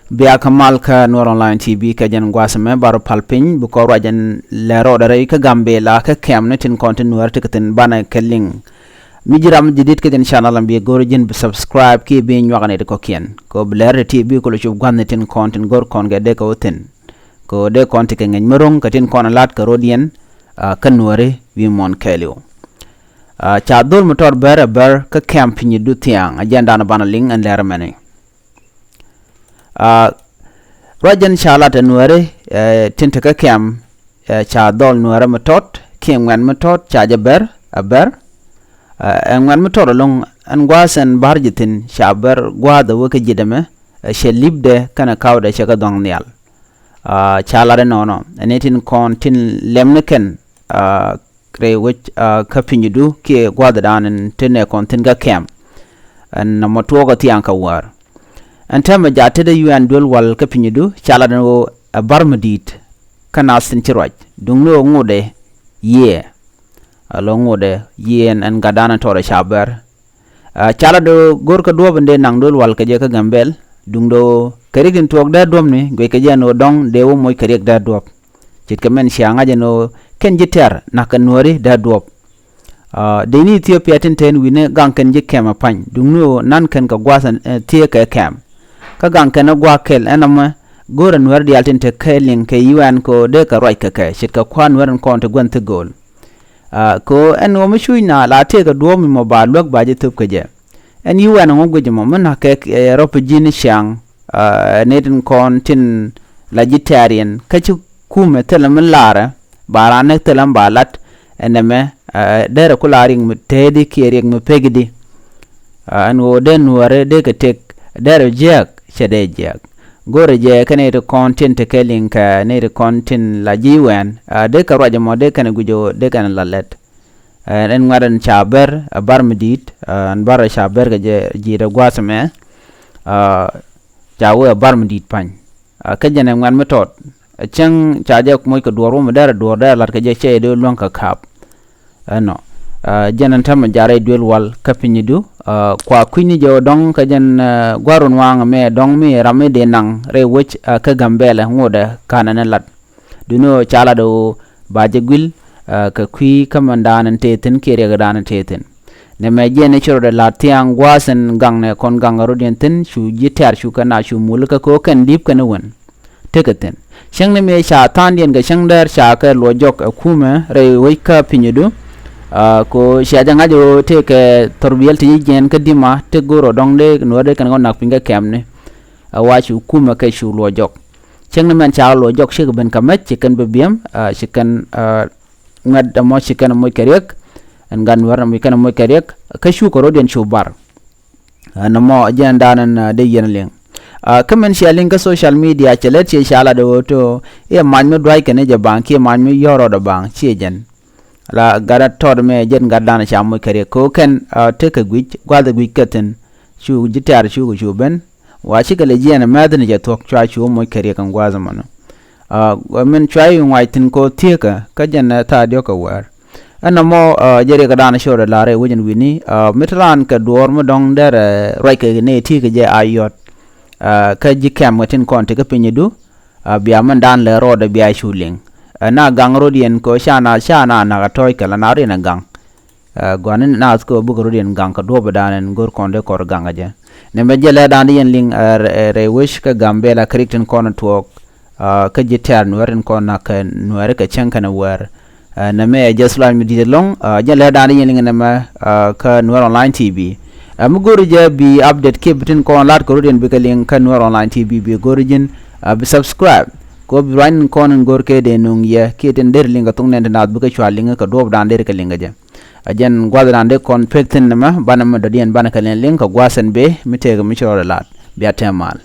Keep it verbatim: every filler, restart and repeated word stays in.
Bia kä mal kä Nuɛr Online T V kɛ jɛn gua̱a̱th ɛmɛ, bar pal piny bi kɔn ruac ɛn lɛ rɔɔdɛ rɛy kä Gambɛla kä kɛm ni tin kɔn tin Nuɛr ti kɛ thi̱n banɛ kɛ liŋ. Mi ji̱ ram ji̱ di̱t kä jɛn channel ɛn bi go̱r ji̱n bi subscribe kiɛ bi nyuak ni ti kɔ̱kiɛn. Kɛ ɣöö bi lɛr ti ti bi kulɛ cop gua̱thni tin kɔn tin go̱r kɔn kɛ dee kɛ wä thi̱n. Kɛ ɣöö dee kɔn ti kɛ ŋi̱c mi ro̱ŋ kɛ tin kɔn lat kɛ rɔ̱diɛn, ah, kä Nuääri wi̱i̱ muɔ̱ɔ̱n kɛɛliw. Ah, ca dhol mi tɔt Bär ɛ Bär kä kɛm Pinyudu thia̱a̱ŋ, a jɛn dan banɛ liŋ ɛn lɛr mɛni. Ah, ruac jɛn ca lat ɛ Nuääri, eh, tin te kä kɛm, eh, ca dhɔl Nuäärä mi tɔt kiɛ ŋuɛ̈t mi tɔt ca jɛ Bär ɛ Bär. Eh, ɛ ŋuɛ̈t mi tɔt ɛlɔ̱ŋ ɛn gua̱a̱th ɛn Bär ji̱ thi̱n ca Bär gua̱a̱th ɛ wä kä ji̱dɛ mɛ, eh, cɛ li̱pdɛ kɛnɛ ka̱wdɛ cɛ kɛ dhɔ̱ŋ nhial. Ah, ca lat ɛnɔnɔ ɛn ni tin kɔn tin lɛm ni kɛn, ah, rɛy wec, ah, kä Pinyudu kiɛ gua̱a̱th dan ɛn tin ɛ kɔn thi̱n kä kɛm. Ɛn nɔmɔ tuɔɔk ɛ thia̱a̱ŋ kɛ wäär. Ɛn täämɛ jaat tetdä U N duël wal kä Pinyudu ca lat ɛn ɣöö ɛ Bär mi di̱i̱t kä naath tin ci ruac, duŋni ɣöö ŋotdɛ yiëë. Alo ŋotdɛ yiëë ɛn, ɛn gatdan ɛn tɔɔrɛ ca Bär. Ah, ca lat ɣöö go̱rkɛ duɔ̱ɔ̱p in dee naŋ duël wal kɛ jɛ kä Gambɛl, duŋdɛ ɣöö kɛ riɛk tin tuɔɔk dee duɔ̱ɔ̱pni guic kɛ jɛ ɛn ɣöö dɔ̱ŋ dee wä moc kɛ riɛk dee duɔ̱ɔ̱p. Ce̱tkɛ mɛn cia ŋa̱c ɛn ɣöö kɛn ji̱ tɛ̈r na̱k kɛ Nuääri dee duɔ̱ɔ̱p. Ah, dee ni Ethiopia tin te ɛn wi̱ni gaŋ kɛn ji̱ kɛm ɛ pa̱ny, duŋni ɣöö na̱n kɛn kɛ gua̱a̱th ɛn, eh, thieekä kɛm. Kä gaŋ kɛn ɛ gua̱a̱th kɛl ɛn ɛmɛ go̱o̱rɛ Nuäär diaal tin te kɛ liŋ kɛ U N kɛ ɣöö dee kɛ ruac kɛ kɛ, ce̱tkɛ kua̱r Nuäär ɛn kɔn te gua̱n thi gööl. Ah, kɛ ɣöö ɛn ɣöö mi cuc na la tëëkɛ duɔ̱ɔ̱p mi mɔ ba luäk ba ji̱ thöp kɛ jɛ. Ɛn U N ɛŋu guic mɔ mi na̱k kɛ, eh, rɔ pi ji̱n ciaŋ, ah, ni tin kɔn tin la ji̱ tɛ̈riɛn kä ci kumɛ thilɛ mi laarɛ ba raan näk thilɛ mi ba lat ɛn ɛmɛ, ah, derɛ ku la riɛk mi teetdi kiɛ riɛk mi pekdi. Ah, ɛn ɣöö dee Nuääri dee kɛ tëk derɛ jiääk cɛ dee jiääk. Go̱rɛ jɛ kɛ ni ti kɔn tin te kɛ liŋ kɛ ni ti kɔn tin la ji̱ U N, ah, dee kɛ ruac ɛmɔ dee kɛn guic ɣöö dee kɛn la lɛt. Ɛn, ɛn ŋuɛ̈t ɛn ca Bär, ɛ Bär mi di̱i̱t, ɛn Bär ca Bär kɛ jɛ ji̱ dee gua̱a̱th ɛmɛ, ah, ca wee ɛ Bär mi di̱i̱t pa̱ny. Ah, kä jɛn ɛ ŋuɛ̈t mi tɔt. Ɛ cäŋ ca jɛ moc kɛ duɔ̱ɔ̱r wä mi derɛ duɔ̱ɔ̱r derɛ lat kɛ jɛ cɛ dee luäŋ kɛ ka̱a̱p. Ɛnɔ. Ah, jɛn ɛn täämɛ jaat rɛy duël wal kä Pinyudu. Ah, kua kui̱ni jɛ ɣöö dɔ̱ŋ kä jɛn, ah, gua̱r run waŋ ɛmɛ dɔ̱ŋ mi ram mi dee naŋ rɛy wec, ah, kä Gambɛla ŋotdɛ ka̱n ɛn ɛ lat. Duŋni ɣöö ca lat ɣöö ba jɛ gui̱l, ah, kɛ kui̱ kä mɛn da̱a̱n ɛn tëë thi̱n kiɛ riɛk da̱a̱n ɛn tëë thi̱n. Nɛmɛ jiɛn i̱ ci rɔɔdɛ la̱t thia̱a̱ŋ gua̱a̱th ɛn gaŋnɛ kɔn gaŋ kɛ rɔ̱diɛn thi̱n cu ji̱ tɛ̈r cu kɛn a cu mul kä kɛ ɣöö kɛn di̱i̱p kɛn i̱ wän. Tekɛ thi̱n. Cäŋ ni mëë ca tha̱a̱ŋdiɛn kɛ cäŋ däär ca kɛ luɔc jɔk ɛ kumɛ rɛy wec kä Pinyudu. Ah, kɛ ɣöö cia jɛ ŋa̱c ɣöö tëëkɛ thurbiɛl ti ji̱ jiɛɛn kä Dima tëk go̱o̱r ɣöö dɔ̱ŋ dee Nuäär dee kɛn kɔn na̱k piny kä kɛmni. Ah, wa cu kumɛ kɛ cu luɔc jɔk. Cäŋ ni mɛn ca luɔc jɔk cikɛ ben kɛ mec ci kɛn bi biɛm, ah, ci kɛn, ah, ŋuɛ̈t ɛmɔ ci kɛn moc kɛ riɛk. Ɛn gat Nuäär ɛmɔ ci kɛn moc kɛ riɛk. Kä cukɛ rɔ̱diɛn cu bar. Ah, nɔmɔ jɛn da̱a̱n ɛn, ah, dee yɛn liŋ. Ah, kä mɛn cia liŋ kä social media cɛ lät ciɛ ca lat ɣöö to i̱ mac mi dua̱c kɛn i̱ jɛ baŋ kiɛ mac mi yɔ̱r rɔɔdɛ baŋ ciɛ jɛn. La gat a tɔt mɛ jɛn gat da̱a̱n ca moc kɛ riɛk kɛ ɣöö kɛn, ah, tekɛ guic gua̱th guic kɛ thi̱n. Cu ji̱ tɛ̈r cukɛ cu ben. Wa cikɛ lɛ jiɛɛn ɛ mɛthin jɛ thuɔ̱k cua cu moc kɛ riɛk ɛn gua̱a̱th ɛmɔnɔ. Ah, min cua i̱ ŋuac thi̱n kɛ ɣöö thieekä kä jɛn ɛ thaak diɔ̱k kɛ wäär. Ɛn nɔmɔ, ah, jɛ riɛk ɛ da̱a̱n cɔɔdɛ la̱r ɛ wec ɛn wi̱ni, ah, mi te raan kɛ duɔ̱ɔ̱r mi dɔ̱ŋ derɛ ruac kɛ nɛy ti̱i̱ kɛ jɛ a yɔ̱t. Ah, kä ji̱ kɛm kɛ tin kɔn ti kä Pinyudu, ah, bia min da̱a̱n lɛ rɔɔdɛ bia cu liŋ. Ah, na gaŋ rɔ̱diɛn kɛ ɣöö ca na, ca na nak a tɔ̱ɔ̱c kɛ la na rɔ̱diɛn a gaŋ. Ah, gua̱ni naath kɛ ɣöö bikɛ rɔ̱diɛn gaŋ kɛ duɔ̱ɔ̱p da̱a̱n ɛn go̱r kɔn dee kɔr gaŋ kɛ jɛ. Nɛmɛ jɛ lɛ da̱a̱n di yɛn liŋ, ah, rɛ-, rɛy wec kä Gambɛla kä riɛk tin kɔn tuɔɔk, ah, kä ji̱ tɛ̈r Nuäär tin kɔn nak kɛ Nuääri kɛ cäŋ kɛnɛ wäär. Ah, nɛmɛ ɛ jɛ thulac mi di̱i̱t ɛlɔ̱ŋ, ah, jɛ lɛ da̱a̱n di yɛn liŋ nɛmɛ, ah, kä Nuäär Online T V. Ah, mi go̱ri jɛ bi update kiɛ bi tin kɔn lat kɛ rɔ̱diɛn bikɛ liŋ kä Nuäär Online T V bi go̱ri ji̱n, ah, bi subscribe. Kɛ ɣöö bi ruac ni kɔn in go̱r kɛ dee nuŋ yɛ kiɛ tin der liŋ kɛ thok nɛn ti naath bikɛ cua liŋ kɛ duɔ̱ɔ̱p da̱a̱n der kɛ liŋ kɛ jɛ. A jɛn gua̱th da̱a̱n dee kɔn pek thi̱n nɛmɛ banɛ mi dɔ̱diɛn banɛ kɛ liŋ liŋ kɛ gua̱a̱th ɛn bee mi tëëkɛ mi ci rɔɔdɛ la̱t. Bia tɛm mal.